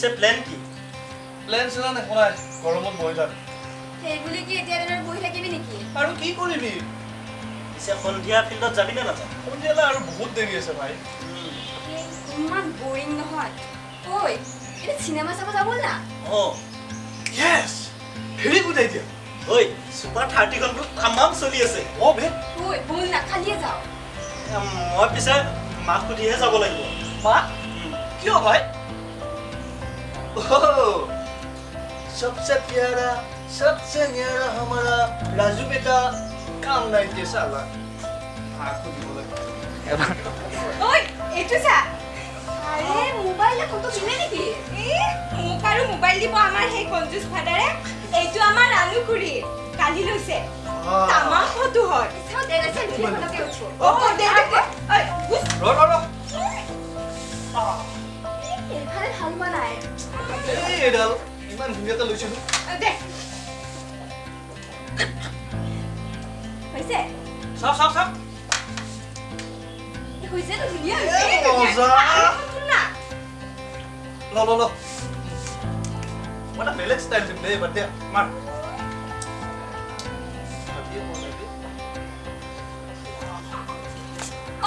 পিছে প্লেন কি? প্লেন চেলেন একো নাই, গৰমত বহি থাক। সেই বুলি কি এতিয়া এনেদৰে বহি থাকিবি নেকি? আৰু কি কৰিবি? পিছে সন্ধিয়া ফিল্ডত যাবি নে নাযাওঁ? সন্ধিয়ালৈ আৰু বহুত দেৰি আছে ভাই। ইমান বৰিং নহয়। ঐ, এতিয়া চিনেমা চাব যাব না? অঁ। য়েছ, ভেৰি গুড আইডিয়া। ঐ, ছুপাৰ 30খন বোলো তামাম চলি আছে। অঁ বে। ঐ ব'ল না, কালিয়ে যাওঁ। মই পিছে মাক সুধিহে যাব লাগিব। মাক? কিয় ভাই? सबसे प्यारा सबसे न्यारा हमारा राजू बेटा, কাম নাই দিয়ে চালা। মাকো দিব লাগে। ঐ, এইটো চা। আৰে মোবাইলে ফটো দিলে নেকি? এই মোক আৰু মোবাইল দিব আমাৰ সেই কঞ্জুচ ফাদাৰে। এইটো আমাৰ ৰাণু খুৰী কালি লৈছে, তামাম ফটো হয়। চাওঁ দে, চেলফি এখনকে উঠো। অ দে দে দে। ঐ গুচ। ৰ ৰ ৰ। এইফালে ভাল হোৱা নাই। এই এইডাল ইমান ধুনীয়াকে লৈছিলো। দে, হৈছে। চাওঁ চাওঁ চাওঁ। হৈছে তো, ধুনীয়া এ, হৈছে। মজা। আৰু এখন তোল না। ল ল ল, মই এটা বেলেগ ষ্টাইল দিম দেই এইবাৰ। দে মাৰ।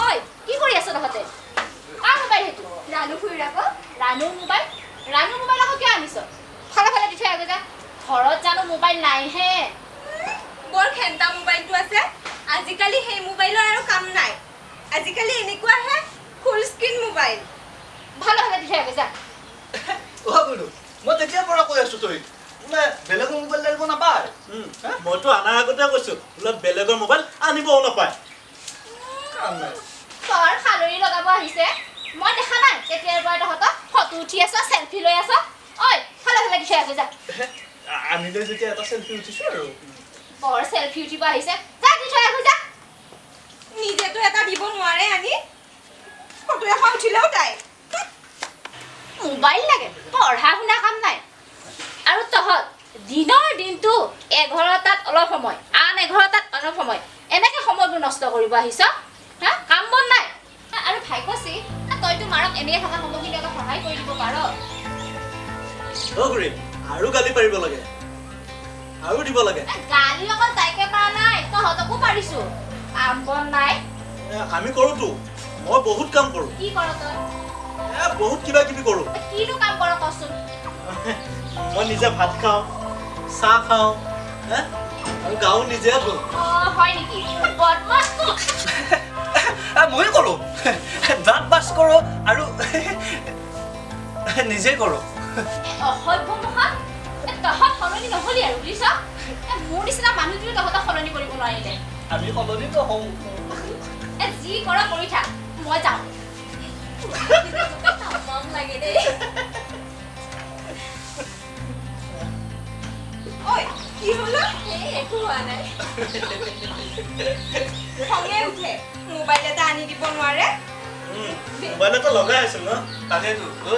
ঐ, কি কৰি আছ তহঁতে? কাৰ মোবাইল সেইটো? ৰাণু খুৰীৰ আকৌ। ৰাণুৰ মোবাইল? ৰাণুৰ মোবাইল আকৌ কিয় আনিছ? ফালে ফালে দি থৈ আগে যা। ঘৰত জানো মোবাইল নাইহে? বৰ ঘেণ্টা মোবাইলটো আছে। আজিকালি সেই মোবাইলৰ আৰু কাম নাই। আজিকালি এনেকুৱাহে ফুল স্ক্ৰীণ মোবাইল। ভালে ভালে দি থৈ আগে যা। অ গুৰু, মই তেতিয়াৰ পৰা কৈ আছো তই বোলে বেলেগৰ মোবাইল লাগিব নাপায়। মইতো অনাৰ আগতে কৈছো বোলে বেলেগৰ মোবাইল আনিবও নাপায়। কাম নাই। তই খালৰি লগাব আহিছে, মই দেখা নাই তেতিয়াৰ পৰা তহঁতক ফটো উঠি আছ, চেলফি লৈ আছ। ঐ, ফালে ফালে দি থৈ আগে যা। আনিলে যেতিয়া এটা চেলফি উঠিছো আৰু। বৰ চেলফি উঠিব আহিছে, যা দি থৈ আগে যা। নিজেতো এটা দিব নোৱাৰে আনি, ফটো এখন উঠিলেও তাই। মোবাইল লাগে, পঢ়া শুনা কাম নাই। আৰু তহঁত দিনৰ দিনটো এঘাৰটাত অলপ সময়, আন 11টাত অলপ সময়, এনেকে সময়বোৰ নষ্ট কৰিব আহিছ। হা, কাম বন নাই। আৰু ভাগ্যশ্ৰী, তইতো মাৰক এনেয়ে থকা সময়খিনি অলপ সহায় কৰি দিব পাৰ। অ খুৰী, আৰু গালি পাৰিব লাগে, আৰু দিব লাগে। এ, গালি অকল তাইকে পৰা নাই, তহঁতকো পাৰিছো। কাম বন নাই। এ, আমি কৰোতো, মই বহুত কাম কৰো। কি কৰ তই? এ, বহুত কিবা কিবি কৰো। এ, কিনো কাম কৰ কচোন? মই নিজে ভাত খাওঁ, চাহ খাওঁ, হে, আৰু গাও নিজে ধুওঁ। অ হয় নেকি? বদমাছটো। ময়ো কৰোঁ, দাঁত বাছ কৰোঁ আৰু নিজে কৰোঁ। অসভ্য মুখা, তহঁত সলনি নহলি আৰু বুজিছ? এ, মোৰ নিচিনা মানুহটোৱে তহঁতক সলনি কৰিব নোৱাৰিলে। আমি সলনি নহওঁ। এ, যি কৰ কৰি থাক, মই যাওঁ। তামাম লাগে দেই। ঐ, কি হ'ল? এই একো হোৱা নাই। খঙে উঠে, মোবাইল এটা আনি দিব নোৱাৰে। মোবাইল এটা লগাই আছিল ন? তাকেতো। ঐ,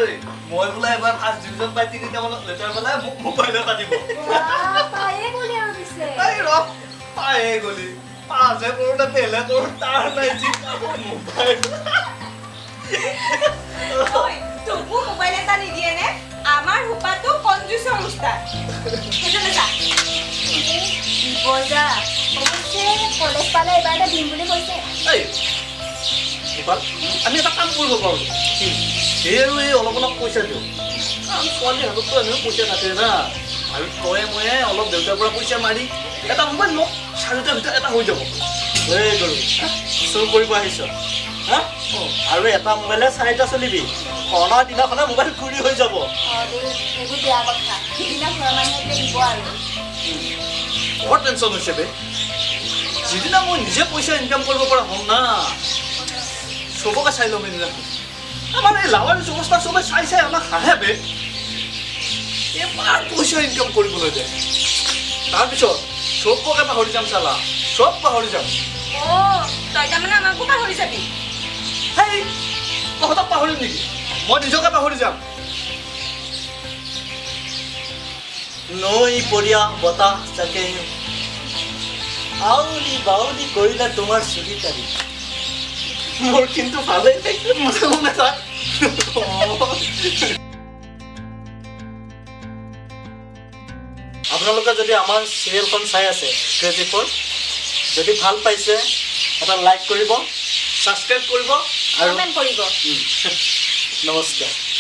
মই বোলে এবাৰ ফাৰ্ষ্ট ডিভিজন পাই 3টামানত লেটাৰ পালে মোক মোবাইল এটা দিব। বাহ, পায়ে গ'লি আৰু পিছে। এই ৰ, পায়ে গ'লি। পাছহে কৰোঁ নে ফেইলহে কৰোঁ তাৰ নাই, যি পাব মোবাইল। ঐ, তোকো মোবাইল এটা নিদিয়ে নে? আমাৰ সোপাটো কঞ্জুচৰ উস্তাদ। সেইজনে যা। দিব যা। অৱশ্যে কলেজ পালে এবাৰ এটা দিম বুলি কৈছে। এই গোপাল, আমি এটা কাম কৰিব পাৰোঁ। কি? এই আৰু এই অলপ অলপ পইচা দিওঁ, কাৰণ ছোৱালীৰ হাতততো এনেও পইচা থাকে না। আৰু তয়ে ময়ে অলপ দেউতাৰ পৰা পইচা মাৰি এটা মোবাইল লওক, চাৰিটাৰ ভিতৰত এটা হৈ যাব। ঐ গৰু, চুৰ কৰিব আহিছ? হা, আৰু এটা মোবাইলে চাৰিটা চলিবি, অনা দিনাখনে মোবাইল গুৰি হৈ যাব। অ দেই, এইবোৰ বেয়া কথা। সিদিনা ঘৰৰ মানুহে দিব আৰু। বৰ টেনশ্যন হৈছে বে। যিদিনা মই নিজে পইচা ইনকাম কৰিব পৰা হ'ম না, চবকে চাই ল'ম সেইদিনা। আমাৰ এই লাৱাৰী অৱস্থা চবে চাই চাই আমাক হাঁহে বে। এবাৰ পইচা ইনকাম কৰিবলৈ দে, তাৰপিছত চবকে পাহৰি যাম চালা, চব পাহৰি যাম। অ তই তাৰমানে আমাকো পাহৰি যাবি? হেই, তহঁতক পাহৰিম নেকি? মই নিজকে পাহৰি যাম। নৈ পৰীয়া বতাহ জাকে আউলি বাউলি কৰিলে তোমাৰ চুলি টানি। মোৰ কিন্তু ভালেই লাগিল। মনে মনে থাক। আপোনালোকে যদি আমাৰ চিৰিয়েলখন চাই আছে ক্ৰেজি ফ'ৰ, যদি ভাল পাইছে এটা লাইক কৰিব, ছাবস্ক্ৰাইব কৰিব আৰু কমেণ্ট কৰিব। নমস্কাৰ।